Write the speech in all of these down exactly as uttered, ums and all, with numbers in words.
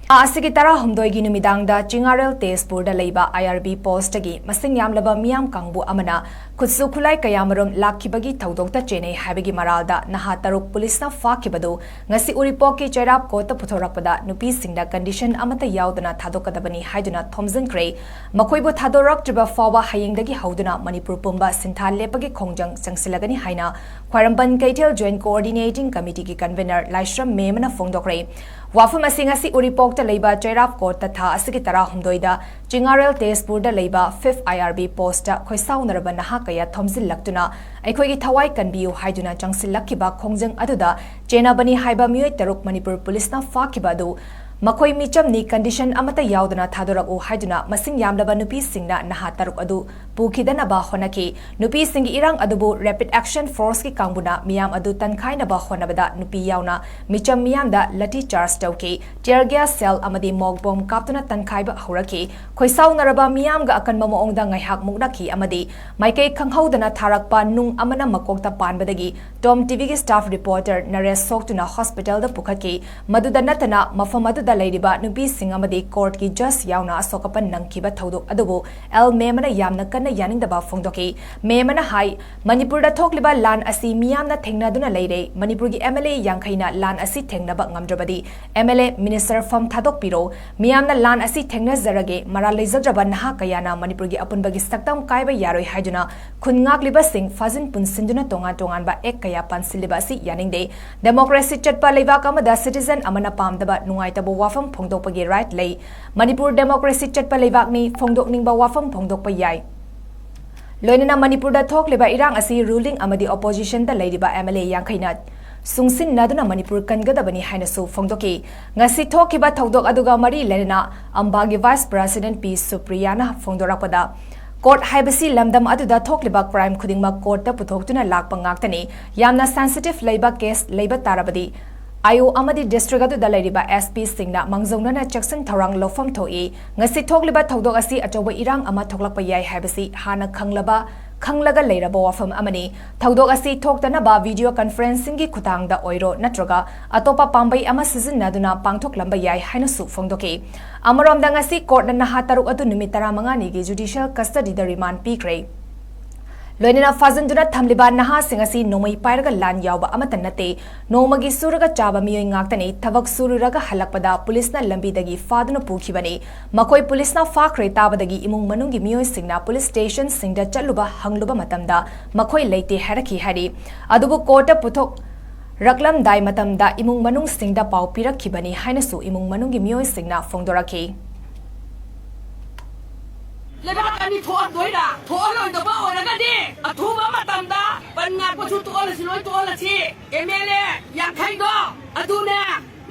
ꯊꯥ ꯑꯁꯤꯒꯤ ꯇꯔꯥꯍꯨꯝꯗꯣꯏꯒꯤ ꯅꯨꯃꯤꯗꯥꯡꯗ ꯆꯤꯉꯥꯔꯦꯜ ꯇꯦꯖꯄꯨꯔꯗ ꯂꯩꯕ ꯑꯥꯏ ꯑꯥꯔ ꯕꯤ ꯄꯣꯁꯇꯒꯤ ꯃꯁꯤꯡ ꯌꯥꯝꯂꯕ ꯃꯤꯌꯥꯝ ꯀꯥꯡꯕꯨ ꯑꯃꯅ ꯈꯨꯠꯁꯨ ꯈꯨꯠꯂꯥꯏ ꯀꯌꯥꯃꯔꯨꯝ ꯂꯥꯛꯈꯤꯕꯒꯤ ꯊꯧꯗꯣꯛꯇ ꯆꯦꯟꯅꯩ ꯍꯥꯏꯕꯒꯤ ꯃꯔꯥꯜꯗ ꯅꯍꯥ ꯇꯔꯨꯛ ꯄꯨꯂꯤꯁꯅ ꯐꯥꯈꯤꯕꯗꯨ ꯉꯁꯤ ꯎꯔꯤꯄꯣꯛꯀꯤ ꯆꯩꯔꯥꯞ ꯀꯣꯔꯠꯇ ꯄꯨꯊꯣꯔꯛꯄꯗ ꯅꯨꯄꯤꯁꯤꯡꯗ ꯀꯟꯗꯤꯁꯟ ꯑꯃꯠꯇ ꯌꯥꯎꯗꯅ ꯊꯥꯗꯣꯛꯀꯗꯕꯅꯤ ꯍꯥꯏꯗꯨꯅ ꯊꯣꯝꯖꯤꯟꯈ꯭ꯔꯦ꯫ ꯃꯈꯣꯏꯕꯨ ꯊꯥꯗꯣꯔꯛꯇ꯭ꯔꯤꯕ ꯐꯥꯎꯕ ꯍꯌꯦꯡꯗꯒꯤ ꯍꯧꯗꯨꯅ ꯃꯅꯤꯄꯨꯔ ꯄꯨꯝꯕ ꯁꯤꯟꯊꯥ ꯂꯦꯞꯄꯒꯤ ꯈꯣꯡꯖꯪ ꯆꯪꯁꯤꯜꯂꯒꯅꯤ ꯍꯥꯏꯅ ꯈ꯭ꯋꯥꯏꯔꯝꯕꯟ ꯀꯩꯊꯦꯜ ꯖꯣꯏꯟ ꯀꯣꯑꯣꯔꯗꯤꯅꯦꯇꯤꯡ ꯀꯃꯤꯇꯤꯒꯤ ꯀꯟꯚꯦꯅꯔ ꯂꯥꯏꯁ꯭ꯔꯝ ꯃꯦꯝꯅ ꯐꯣꯡꯗꯣꯛꯈ꯭ꯔꯦ꯫ ꯋꯥꯐꯝ ꯑꯁꯤ ꯉꯁꯤ ꯎꯔꯤꯄꯣꯛꯇ ꯂꯩꯕ ꯆꯩꯔꯥꯞ ꯀꯣꯔꯠꯇ ꯊꯥ ꯑꯁꯤꯒꯤ ꯇꯔꯥꯍꯨꯝꯗꯣꯏꯗ ꯆꯤꯉꯥꯔꯦꯜ ꯇꯦꯖꯄꯨꯔꯗ ꯂꯩꯕ ꯐꯤꯐ ꯑꯥꯏ ꯑꯥꯔ ꯕꯤ ꯄꯣꯁꯇ ꯈꯣꯏꯁꯥꯎꯅꯔꯕ ꯅꯍꯥ ꯀꯌꯥ ꯊꯣꯝꯖꯤꯜꯂꯛꯇꯨꯅ ꯑꯩꯈꯣꯏꯒꯤ ꯊꯋꯥꯏ ꯀꯟꯕꯤꯌꯨ ꯍꯥꯏꯗꯨꯅ ꯆꯪꯁꯤꯜꯂꯛꯈꯤꯕ ꯈꯣꯡꯖꯪ ꯑꯗꯨꯗ ꯆꯦꯟꯅꯕꯅꯤ ꯍꯥꯏꯕ ꯃꯤꯑꯣꯏ ꯇꯔꯨꯛ ꯃꯅꯤꯄꯨꯔ ꯄꯨꯂꯤꯁꯅ ꯐꯥꯈꯤꯕ ꯑꯗꯨ ꯃꯈꯣꯏ ꯃꯤꯆꯝꯅꯤ, ꯀꯟꯗꯤꯁꯟ ꯑꯃꯠꯇ ꯌꯥꯎꯗꯅ ꯊꯥꯗꯣꯔꯛꯎ ꯍꯥꯏꯗꯨꯅ ꯃꯁꯤꯡ ꯌꯥꯝꯂꯕ ꯅꯨꯄꯤꯁꯤꯡꯅ ꯅꯍꯥ ꯇꯔꯨꯛ ꯑꯗꯨ ꯄꯨꯈꯤꯗꯅꯕ ꯍꯣꯠꯅꯈꯤ꯫ ꯅꯨꯄꯤꯁꯤꯡꯒꯤ ꯏꯔꯥꯡ ꯑꯗꯨꯕꯨ ꯔꯦꯄꯤꯗ ꯑꯦꯛꯁꯟ ꯐꯣꯔꯁꯀꯤ ꯀꯥꯡꯕꯨꯅ ꯃꯤꯌꯥꯝ ꯑꯗꯨ ꯇꯟꯈꯥꯏꯅꯕ ꯍꯣꯠꯅꯕꯗ ꯅꯨꯄꯤ ꯌꯥꯎꯅ ꯃꯤꯆꯝ ꯃꯤꯌꯥꯝꯗ ꯂꯊꯤ ꯆꯥꯔꯖ ꯇꯧꯈꯤ꯫ ꯇꯤꯌꯔ ꯒ꯭ꯌꯥꯁ ꯁꯦꯜ ꯑꯃꯗꯤ ꯃꯣꯛ ꯕꯣꯝ ꯀꯥꯞꯇꯨꯅ ꯇꯟꯈꯥꯏꯕ ꯍꯧꯔꯛꯈꯤ꯫ ꯈꯣꯏꯁꯥꯎꯅꯔꯕ ꯃꯤꯌꯥꯝꯒ ꯑꯀꯟꯕ ꯃꯑꯣꯡꯗ ꯉꯥꯏꯍꯥꯛ ꯃꯨꯛꯅꯈꯤ ꯑꯃꯗꯤ ꯃꯥꯏꯀꯩ ꯈꯪꯍꯧꯗꯅ ꯊꯥꯔꯛꯄ ꯅꯨꯡ ꯑꯃꯅ ꯃꯀꯣꯛꯇ ꯄꯥꯟꯕꯗꯒꯤ ꯇꯣꯝ ꯇꯤꯚꯤꯒꯤ ꯁ꯭ꯇꯥꯐ ꯔꯤꯄꯣꯔꯇꯔ ꯅꯔꯦꯁ ꯁꯣꯛꯇꯨꯅ ꯍꯣꯁꯄꯤꯇꯥꯜꯗ ꯄꯨꯈꯠꯈꯤ꯫ ꯃꯗꯨꯗ ꯅꯠꯇꯅ ꯃꯐꯝ ꯑꯗꯨꯗ ꯂꯩꯔꯤꯕ ꯅꯨꯄꯤꯁꯤꯡ ꯑꯃꯗꯤ ꯀꯣꯔꯠꯀꯤ ꯖꯖ ꯌꯥꯎꯅ ꯑꯁꯣꯛ ꯑꯄꯟ ꯅꯪꯈꯤꯕ ꯊꯧꯗꯣꯛ ꯑꯗꯨꯕꯨ ꯑꯦꯜ ꯃꯦꯃꯅ ꯌꯥꯝꯅ ꯀꯟꯅ ꯌꯥꯅꯤꯡꯗꯕ ꯐꯣꯡꯗꯣꯛꯈꯤ꯫ ꯃꯦꯃꯅ ꯍꯥꯏ, ꯃꯅꯤꯄꯨꯔꯗ ꯊꯣꯛꯂꯤꯕ ꯂꯥꯟ ꯑꯁꯤ ꯃꯤꯌꯥꯝꯅ ꯊꯦꯡꯅꯗꯨꯅ ꯂꯩꯔꯦ꯫ ꯃꯅꯤꯄꯨꯔꯒꯤ ꯑꯦꯝ ꯑꯦꯜ ꯑꯦ ꯌꯥꯡꯈꯩꯅ ꯂꯥꯟ ꯑꯁꯤ ꯊꯦꯡꯅꯕ ꯉꯝꯗ꯭ꯔꯕꯗꯤ ꯑꯦꯝ ꯑꯦꯜ ꯑꯦ ꯃꯤꯅꯤꯁꯇꯔ ꯐꯝ ꯊꯥꯗꯣꯛꯄꯤꯔꯣ꯫ ꯃꯤꯌꯥꯝꯅ ꯂꯥꯟ ꯑꯁꯤ ꯊꯦꯡꯅꯖꯔꯒꯦ꯫ ꯃꯔꯥꯜ ꯂꯩꯖꯗ꯭ꯔꯕ ꯅꯍꯥ ꯀꯌꯥꯅ ꯃꯅꯤꯄꯨꯔꯒꯤ ꯑꯄꯨꯟꯕꯒꯤ ꯁꯛꯇꯝ ꯀꯥꯏꯕ ꯌꯥꯔꯣꯏ ꯍꯥꯏꯗꯨꯅ ꯈꯨꯟ ꯉꯥꯛꯂꯤꯕꯁꯤꯡ ꯐꯥꯖꯤꯟ ꯄꯨꯟꯁꯤꯟꯗꯨꯅ ꯇꯣꯉꯥꯟ ꯇꯣꯉꯥꯟꯕ ꯑꯦꯛ ꯀꯌꯥ ꯄꯥꯟꯁꯤꯜꯂꯤꯕ ꯑꯁꯤ ꯌꯥꯅꯤꯡꯗꯦ꯫ ꯗꯦꯃꯣꯀ꯭ꯔꯦꯁꯤ ꯆꯠꯄ ꯂꯩꯕꯥꯛ ꯑꯃꯗ ꯁꯤꯇꯤꯖꯟ ꯑꯃꯅ ꯄꯥꯝꯗꯕ ꯅꯨꯡꯉꯥꯏꯇꯕ ꯋꯥꯐꯝ ꯐꯣꯡꯗꯣꯛꯄꯒꯤ ꯔꯥꯏꯠ ꯂꯩ꯫ ꯃꯅꯤꯄꯨꯔ ꯗꯦꯃꯣꯀ꯭ꯔꯦꯁꯤ ꯆꯠꯄ ꯂꯩꯕꯥꯛꯅꯤ, ꯐꯣꯡꯗꯣꯛꯅꯤꯡꯕ ꯋꯥꯐꯝ ꯐꯣꯡꯗꯣꯛꯄ ꯌꯥꯏ꯫ ꯂꯣꯏꯅꯅ ꯃꯅꯤꯄꯨꯔꯗ ꯊꯣꯛꯂꯤꯕ ꯏꯔꯥꯡ ꯑꯁꯤ ꯔꯨꯂꯤꯡ ꯑꯃꯗꯤ ꯑꯣꯄꯣꯖꯤꯁꯟꯗ ꯂꯩꯔꯤꯕ ꯑꯦꯝ ꯑꯦꯜ ꯑꯦ ꯌꯥꯡꯈꯩꯅ ꯁꯨꯡꯁꯤꯟꯅꯗꯨꯅ ꯃꯅꯤꯄꯨꯔ ꯀꯟꯒꯗꯕꯅꯤ ꯍꯥꯏꯅꯁꯨ ꯐꯣꯡꯗꯣꯛꯈꯤ꯫ ꯉꯁꯤ ꯊꯣꯛꯈꯤꯕ ꯊꯧꯗꯣꯛ ꯑꯗꯨꯒ ꯃꯔꯤ ꯂꯩꯅꯅ ꯑꯝꯕꯥꯒꯤ ꯚꯥꯏꯁ ꯄ꯭ꯔꯦꯁꯤꯗꯦꯟꯠ ꯄꯤ ꯁꯨꯄ꯭ꯔꯤꯌꯥꯅ ꯐꯣꯡꯗꯣꯔꯛꯄꯗ, ꯀꯣꯔꯠ ꯍꯥꯏꯕꯁꯤ ꯂꯝꯗꯝ ꯑꯗꯨꯗ ꯊꯣꯛꯂꯤꯕ ꯀ꯭ꯔꯥꯏꯝ ꯈꯨꯗꯤꯡꯃꯛ ꯀꯣꯔꯠꯇ ꯄꯨꯊꯣꯛꯇꯨꯅ ꯂꯥꯛꯄ ꯉꯥꯛꯇꯅꯤ꯫ ꯌꯥꯝꯅ ꯁꯦꯟꯁꯤꯇꯤꯚ ꯂꯩꯕ ꯀꯦꯁ ꯂꯩꯕ ꯇꯥꯔꯕꯗꯤ ꯑꯥꯏ ꯑꯣ ꯑꯃꯗꯤ ꯗꯤꯁꯇ꯭ꯔꯤꯛ ꯑꯗꯨꯗ ꯂꯩꯔꯤꯕ ꯑꯦꯁ ꯄꯤꯁꯤꯡꯅ ꯃꯥꯡꯖꯧꯅꯅ ꯆꯦꯛꯁꯤꯟ ꯊꯧꯔꯥꯡ ꯂꯧꯐꯝ ꯊꯣꯛꯏ꯫ ꯉꯁꯤ ꯊꯣꯛꯂꯤꯕ ꯊꯧꯗꯣꯛ ꯑꯁꯤ ꯑꯆꯧꯕ ꯏꯔꯥꯡ ꯑꯃ ꯊꯣꯛꯂꯛꯄ ꯌꯥꯏ ꯍꯥꯏꯕꯁꯤ ꯍꯥꯟꯅ ꯈꯪꯂꯕ, ꯈꯪꯂꯒ ꯂꯩꯔꯕ ꯋꯥꯐꯝ ꯑꯃꯅꯤ꯫ ꯊꯧꯗꯣꯛ ꯑꯁꯤ ꯊꯣꯛꯇꯅꯕ ꯚꯤꯗꯤꯑꯣ ꯀꯟꯐꯔꯦꯟꯁꯤꯡꯒꯤ ꯈꯨꯠꯊꯥꯡꯗ ꯑꯣꯏꯔꯣ ꯅꯠꯇ꯭ꯔꯒ ꯑꯇꯣꯞꯄ ꯄꯥꯝꯕꯩ ꯑꯃ ꯁꯤꯖꯤꯟꯅꯗꯨꯅ ꯄꯥꯡꯊꯣꯛꯂꯝꯕ ꯌꯥꯏ ꯍꯥꯏꯅꯁꯨ ꯐꯣꯡꯗꯣꯛꯈꯤ꯫ ꯑꯃꯔꯣꯝꯗ, ꯉꯁꯤ ꯀꯣꯔꯠꯅ ꯅꯍꯥ ꯇꯔꯨꯛ ꯑꯗꯨ ꯅꯨꯃꯤꯠ ꯇꯔꯥꯃꯉꯥꯅꯤꯒꯤ ꯖꯨꯗꯤꯁꯤꯌꯦꯜ ꯀꯁꯇꯗꯤꯗ ꯔꯤꯃꯥꯟ ꯄꯤꯈ꯭ꯔꯦ꯫ ꯂꯣꯏꯅꯅ ꯐꯥꯖꯤꯟꯗꯨꯅ ꯊꯝꯂꯤꯕ ꯅꯍꯥꯁꯤꯡ ꯑꯁꯤ ꯅꯣꯡꯃꯩ ꯄꯥꯏꯔꯒ ꯂꯥꯟ ꯌꯥꯎꯕ ꯑꯃꯠꯇ ꯅꯠꯇꯦ꯫ ꯅꯣꯡꯃꯒꯤ ꯁꯨꯔꯒ ꯆꯥꯕ ꯃꯤꯑꯣꯏ ꯉꯥꯛꯇꯅꯤ꯫ ꯊꯕꯛ ꯁꯨꯔꯨꯔꯒ ꯍꯜꯂꯛꯄꯗ ꯄꯨꯂꯤꯁꯅ ꯂꯝꯕꯤꯗꯒꯤ ꯐꯥꯗꯨꯅ ꯄꯨꯈꯤꯕꯅꯤ꯫ ꯃꯈꯣꯏ ꯄꯨꯂꯤꯁꯅ ꯐꯥꯈ꯭ꯔꯦ ꯇꯥꯕꯗꯒꯤ ꯏꯃꯨꯡ ꯃꯅꯨꯡꯒꯤ ꯃꯤꯑꯣꯏꯁꯤꯡꯅ ꯄꯨꯂꯤꯁ ꯁ꯭ꯇꯦꯁꯟꯁꯤꯡꯗ ꯆꯠꯂꯨꯕ ꯍꯪꯂꯨꯕ ꯃꯇꯝꯗ ꯃꯈꯣꯏ ꯂꯩꯇꯦ ꯍꯥꯏꯔꯛꯈꯤ ꯍꯥꯏꯔꯤ꯫ ꯑꯗꯨꯕꯨ ꯀꯣꯔꯠꯇ ꯄꯨꯊꯣꯛ ꯔꯛꯂꯝꯗꯥꯏ ꯃꯇꯝꯗ ꯏꯃꯨꯡ ꯃꯅꯨꯡꯁꯤꯡꯗ ꯄꯥꯎ ꯄꯤꯔꯛꯈꯤꯕꯅꯤ ꯍꯥꯏꯅꯁꯨ ꯏꯃꯨꯡ ꯃꯅꯨꯡꯒꯤ ꯃꯤꯑꯣꯏꯁꯤꯡꯅ ꯐꯣꯡꯗꯣꯔꯛꯈꯤ꯫ ꯂꯩꯕꯥꯛ ꯑꯅꯤ ꯊꯣꯛꯍꯟꯗꯣꯏꯔꯥ? ꯊꯣꯛꯍꯜꯂꯣꯏꯗꯕ ꯑꯣꯏꯔꯒꯗꯤ ꯑꯊꯨꯕ ꯃꯇꯝꯗ ꯕꯟ ꯉꯥꯛꯄꯁꯨ ꯇꯣꯛꯍꯜꯂꯁꯤ, ꯂꯣꯏ ꯇꯣꯛꯍꯜꯂꯁꯤ꯫ ꯑꯦꯝ ꯑꯦꯜ ꯑꯦ ꯌꯥꯡꯈꯩꯗꯣ ꯑꯗꯨꯅꯦ,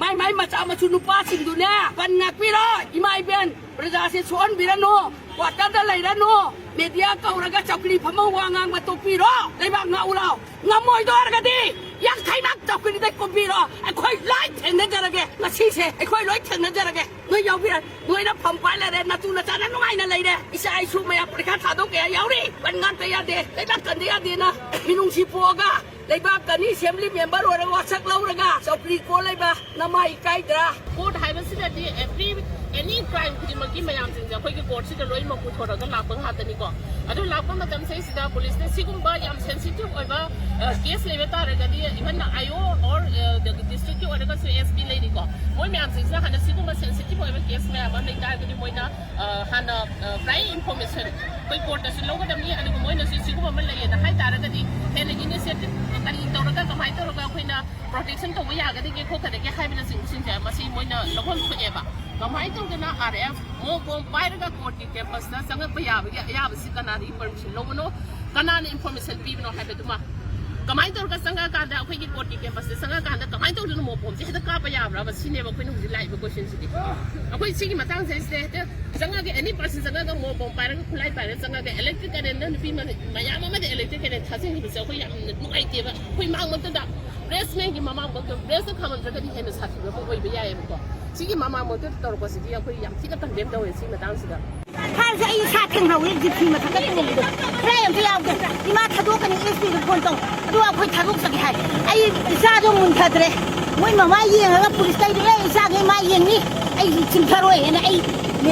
ꯃꯥꯏ ꯃꯥꯏ ꯃꯆꯥ ꯃꯁꯨ ꯅꯨꯄꯥꯁꯤꯡꯗꯨꯅꯦ ꯕꯟ ꯉꯥꯛꯄꯤꯔꯣ꯫ ꯏꯃꯥ ꯏꯕꯦꯟ ꯄ꯭ꯔꯖꯥꯁꯦ ꯁꯣꯛꯍꯟꯕꯤꯔꯅꯨ, ꯀ꯭ꯋꯥꯇꯔꯗ ꯂꯩꯔꯅꯨ, ꯃꯦꯗꯤꯌꯥ ꯀꯧꯔꯒ ꯆꯧꯀ꯭ꯔꯤ ꯐꯝꯃ ꯋꯥ ꯉꯥꯡꯕ ꯇꯣꯛꯄꯤꯔꯣ꯫ ꯂꯩꯕꯥꯛ ꯉꯥꯛꯎ ꯂꯥꯎ꯫ ꯉꯝꯃꯣꯏꯗꯣꯏꯔꯒꯗꯤ ꯌꯥꯡꯈꯩꯃꯛ ꯆꯧꯀ꯭ꯔꯤꯗꯩ ꯀꯨꯝꯕꯤꯔꯣ꯫ ꯑꯩꯈꯣꯏ ꯂꯣꯏ ꯊꯦꯡꯅꯖꯔꯒꯦ꯫ ꯉꯁꯤꯁꯦ ꯑꯩꯈꯣꯏ ꯂꯣꯏ ꯊꯦꯡꯅꯖꯔꯒꯦ꯫ ꯅꯣꯏ ꯌꯥꯎꯕꯤꯔ-, ꯅꯣꯏꯅ ꯐꯝ ꯄꯥꯏ ꯂꯩꯔꯦ, ꯅꯇꯨ ꯅꯆꯥꯅ ꯅꯨꯡꯉꯥꯏꯅ ꯂꯩꯔꯦ꯫ ꯏꯆꯥ ꯏꯁꯨ ꯃꯌꯥꯝ ꯄꯔꯤꯈꯥ ꯊꯥꯗꯣꯛ ꯀꯌꯥ ꯌꯥꯎꯔꯤ꯫ ꯕꯟ ꯉꯥꯛꯇ ꯌꯥꯗꯦ, ꯂꯩꯕꯥꯛ ꯀꯟꯗ ꯌꯥꯗꯦꯅ ꯃꯤꯅꯨꯡꯁꯤ ꯄꯣꯛꯑꯒ ꯂꯩꯕꯥꯛ ꯀꯟꯅꯤ ꯑꯦꯁꯦꯝꯕ꯭ꯂꯤ ꯃꯦꯝꯕꯔ ꯑꯣꯏꯔꯒ ꯋꯥꯁꯛ ꯂꯧꯔꯒ ꯆꯧꯀ꯭ꯔꯤ ꯀꯣꯜ ꯂꯩꯕ ꯅꯃꯥꯏ ꯏꯀꯥꯏꯗ꯭ꯔꯥ? ꯀꯣꯔꯠ ꯍꯥꯏꯕꯁꯤꯗꯗꯤ every, any crime ꯈꯨꯗꯤꯡꯃꯛꯀꯤ ꯃꯌꯥꯝꯁꯤꯡꯁꯦ ꯑꯩꯈꯣꯏꯒꯤ ꯀꯣꯔꯠꯁꯤꯗ ꯂꯣꯏꯅꯃꯛ ꯄꯨꯊꯣꯔꯒ ꯂꯥꯛꯄ ꯉꯥꯛꯇꯅꯤꯀꯣ꯫ ꯑꯗꯨ ꯂꯥꯛꯄ ꯃꯇꯝꯁꯤꯗꯩꯁꯤꯗ ꯄꯨꯂꯤꯁꯅ ꯁꯤꯒꯨꯝꯕ ꯌꯥꯝ sensitive ꯑꯣꯏꯕ, ꯑ, case ꯂꯩꯕ ꯇꯥꯔꯒꯗꯤ, even I O or, ꯑ, district ꯀꯤ ꯑꯣꯏꯔꯒꯁꯨ S P ꯂꯩꯔꯤꯀꯣ, ꯃꯣꯏ ꯃꯌꯥꯝꯁꯤꯡꯁꯤꯅ ꯍꯥꯟꯅ ꯁꯤꯒꯨꯝꯕ sensitive ꯑꯣꯏꯕ case ꯃꯌꯥꯝ ꯑꯃ ꯂꯩ ꯇꯥꯔꯒꯗꯤ ꯃꯣꯏꯅ, ꯑ, ꯍꯥꯟꯅ, ꯑ, prior information ꯑꯩꯈꯣꯏ ꯀꯣꯔꯠꯇꯁꯨ ꯂꯧꯒꯗꯕꯅꯤ꯫ ꯑꯗꯨꯒ ꯃꯣꯏꯅꯁꯨ ꯁꯤꯒꯨꯝꯕ ꯑꯃ ꯂꯩꯌꯦꯅ ꯍꯥꯏ ꯇꯥꯔꯒꯗꯤ ꯍꯦꯟꯅ initiative ꯀꯔꯤ ꯇꯧꯔꯒ, ꯀꯃꯥꯏꯅ ꯇꯧꯔꯒ ꯑꯩꯈꯣꯏꯅ protection ꯇꯧꯕ ꯌꯥꯒꯗꯒꯦ ꯈꯣꯠꯀꯗꯒꯦ ꯍꯥꯏꯕꯅꯆꯤꯡꯕꯁꯤꯡꯁꯦ ꯃꯁꯤ ꯃꯣꯏꯅ ꯂꯧꯐꯝ ꯊꯣꯛꯑꯦꯕ꯫ ꯀꯃꯥꯏꯅ ꯇꯧꯗꯅ R F ꯃꯣ ꯕꯣꯝ ꯄꯥꯏꯔꯒ ꯀꯣꯔꯠꯀꯤ campus ꯇ ꯆꯪꯉꯛꯄ ꯌꯥꯕꯒꯤ ꯑꯌꯥꯕꯁꯤ ꯀꯅꯥꯅ information ꯂꯧꯕꯅꯣ? ꯀꯅꯥꯅ information ꯄꯤꯕꯅꯣ ꯍꯥꯏꯕꯗꯨꯃ? ꯀꯃꯥꯏꯅ ꯇꯧꯔꯒ ꯆꯪꯉꯛꯑꯀꯥꯟꯗ ꯑꯩꯈꯣꯏꯒꯤ ꯀꯣꯔꯠꯀꯤ campus ꯇ ꯆꯪꯉꯛꯑꯀꯥꯟꯗ ꯀꯃꯥꯏꯅ ꯇꯧꯗꯅ ꯃꯣ ꯕꯣꯝꯁꯦ ꯍꯦꯛꯇ ꯀꯥꯞꯄ ꯌꯥꯕ꯭ꯔꯕ? ꯁꯤꯅꯦꯕ ꯑꯩꯈꯣꯏꯅ ꯍꯧꯖꯤꯛ ꯂꯥꯛꯏꯕ question ꯁꯤꯗꯤ꯫ ꯑꯩꯈꯣꯏ ꯁꯤꯒꯤ ꯃꯇꯥꯡꯁꯦ ꯁꯤꯗ ꯍꯦꯛꯇ ꯆꯪꯉꯒ, any person ꯆꯪꯉꯒ ꯃꯣ ꯕꯣꯝ ꯄꯥꯏꯔꯒ, ꯈꯨꯠꯂꯥꯏ ꯄꯥꯏꯔꯒ ꯆꯪꯉꯒ electric current ꯅ ꯅꯨꯄꯤ ꯃ-, ꯃꯌꯥꯝ ꯑꯃꯗ electric current ꯊꯥꯖꯤꯟꯈꯤꯕꯁꯦ ꯑꯩꯈꯣꯏ ꯌꯥꯝꯅ ꯅꯨꯡꯉꯥꯏꯇꯦꯕ꯫ ꯑꯩꯈꯣꯏ ꯃꯥꯡꯃꯛꯇꯗ ꯕ꯭ꯔꯦꯁꯃꯦꯟꯒꯤ ꯃꯃꯥꯡꯃꯛꯇ ꯕ꯭ꯔꯦꯁꯇ ꯈꯥꯝꯃꯝꯗ꯭ꯔꯒꯗꯤ ꯍꯦꯟꯅ ꯁꯥꯊꯤꯕ ꯑꯃ ꯑꯣꯏꯕ ꯌꯥꯏꯑꯕꯀꯣ꯫ ꯁꯤꯒꯤ ꯃꯃꯥꯡꯃꯛꯇ ꯇꯧꯔꯛꯄꯁꯤꯗꯤ ꯑꯩꯈꯣꯏ ꯌꯥꯝ ꯊꯤꯅ ꯀꯟꯗꯦꯝ ꯇꯧꯋꯦ ꯁꯤꯒꯤ ꯃꯇꯥꯡꯁꯤꯗ꯫ ꯍꯥꯏꯔꯤꯁꯦ ꯑꯩ ꯏꯁꯥ ꯊꯦꯡꯅꯍꯧꯋꯦ, ꯖꯤꯞꯁꯤ ꯃꯊꯛꯇ ꯇꯣꯡꯕꯗꯣ꯫ ꯈꯔ ꯑꯝꯇ ꯌꯥꯎꯗꯦ꯫ ꯏꯃꯥ ꯊꯥꯗꯣꯛꯀꯅꯤ, ꯑꯦꯁ ꯄꯤꯗ ꯐꯣꯟ ꯇꯧ꯫ ꯑꯗꯨꯒ ꯑꯩꯈꯣꯏ ꯊꯥꯗꯣꯛꯆꯒꯦ ꯍꯥꯏ꯫ ꯑꯩ ꯏꯆꯥꯗꯣ ꯃꯨꯟꯊꯗ꯭ꯔꯦ꯫ ꯃꯣꯏ ꯃꯃꯥ ꯌꯦꯡꯉꯒ ꯄꯨꯂꯤꯁ ꯀꯩꯗꯣ, "ꯑꯦ, ꯏꯆꯥꯒꯤ ꯃꯥ ꯌꯦꯡꯅꯤ, ꯑꯩ ꯆꯤꯡꯊꯔꯣꯏ" ꯍꯥꯏꯅ ꯑꯩ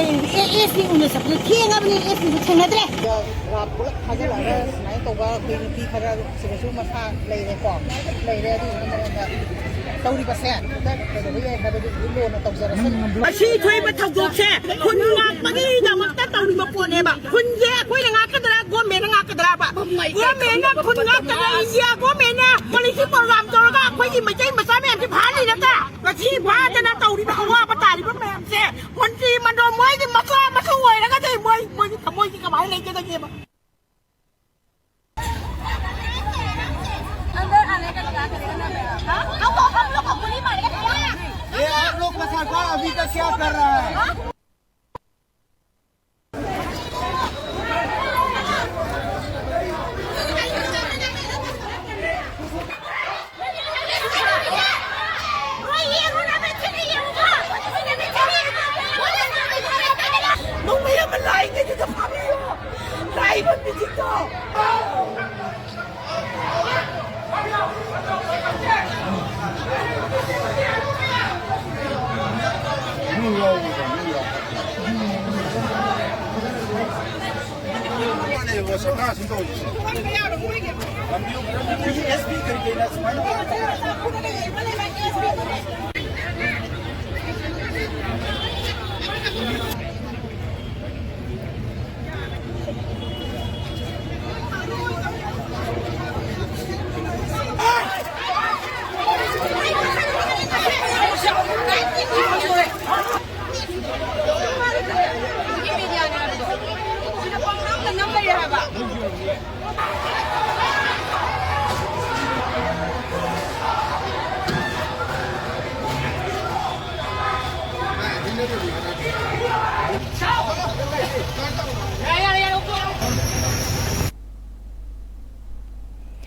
ꯑꯦ-, ꯑꯦꯁ ꯄꯤ ꯎꯅ ꯆꯠꯄꯗꯣ ꯊꯦꯡꯉꯕꯅꯤ, ꯑꯦꯁ ꯄꯤꯗꯣ ꯊꯦꯡꯅꯗ꯭ꯔꯦ꯫ ꯄꯨꯂꯞ ꯊꯥꯖꯤꯜꯂꯛꯑꯒ ꯁꯨꯃꯥꯏꯅ ꯇꯧꯕ ꯑꯩꯈꯣꯏ ꯅꯨꯄꯤ ꯈꯔ ꯁꯤꯗꯁꯨ ꯃꯁꯥ ꯂꯩꯔꯦꯀꯣ꯫ ꯂꯩꯔꯦ꯫ ꯑꯗꯨꯗꯨꯅ ꯃꯉꯣꯟꯗ ꯇꯧꯔꯤꯕꯁꯦ ꯑꯝꯇ ꯀꯩꯗꯧꯕ ꯌꯥꯏ ꯍꯥꯏꯕꯗꯨ ꯂꯨꯅ ꯇꯧꯖꯔꯁꯅꯨ꯫ ꯉꯁꯤ ꯊꯣꯛꯏꯕ ꯊꯧꯗꯣꯛꯁꯦ ꯈꯨꯟ ꯉꯥꯛꯄꯒꯤꯗꯃꯛꯇ ꯇꯧꯔꯤꯕ ꯄꯣꯠꯅꯦꯕ꯫ ꯈꯨꯟꯁꯦ ꯑꯩꯈꯣꯏꯅ ꯉꯥꯛꯀꯗ꯭ꯔꯥ, ꯒꯣꯔꯃꯦꯟꯅ ꯉꯥꯛꯀꯗ꯭ꯔꯥꯕ? ꯒꯣꯔꯃꯦꯟꯅ ꯈꯨꯟ ꯉꯥꯛꯇꯅ, ꯏꯟꯗꯤꯌꯥ ꯒꯣꯔꯃꯦꯟꯅ ꯄꯣꯂꯤꯁꯤ ꯄ꯭ꯔꯣꯒ꯭ꯔꯥꯝ ꯇꯧꯔꯒ ꯑꯩꯈꯣꯏꯒꯤ ꯃꯩꯇꯩ ꯃꯆꯥ ꯃꯌꯥꯝꯁꯦ ꯐꯥꯍꯜꯂꯤ ꯅꯠꯇ꯭ꯔꯥ? ꯉꯁꯤ ꯐꯥꯗꯅ ꯇꯧꯔꯤꯕ ꯑꯋꯥꯕ ꯇꯥꯔꯤꯕ ꯃꯌꯥꯝꯁꯦ ꯃꯟꯇ꯭ꯔꯤ ꯃꯟꯗꯣꯜ ꯃꯣꯏꯒꯤ ꯃꯆꯥ ꯃꯁꯨ ꯑꯣꯏꯔꯒꯗꯤ ꯃꯣꯏ, ꯃꯣꯏꯒꯤ ꯊꯃꯣꯏꯁꯤ ꯀꯃꯥꯏꯅ ꯂꯩꯒꯗꯒꯦꯕ? ये आप लोग का सरकार अभी तक क्या कर रहा है? ꯅꯣꯡꯃꯩ ꯑꯃ ꯂꯥꯏꯒꯅꯤꯗ ꯐꯥꯕꯤꯌꯣ꯫ ꯂꯥꯏꯕ ꯃꯤꯁꯤꯡꯗꯣ꯫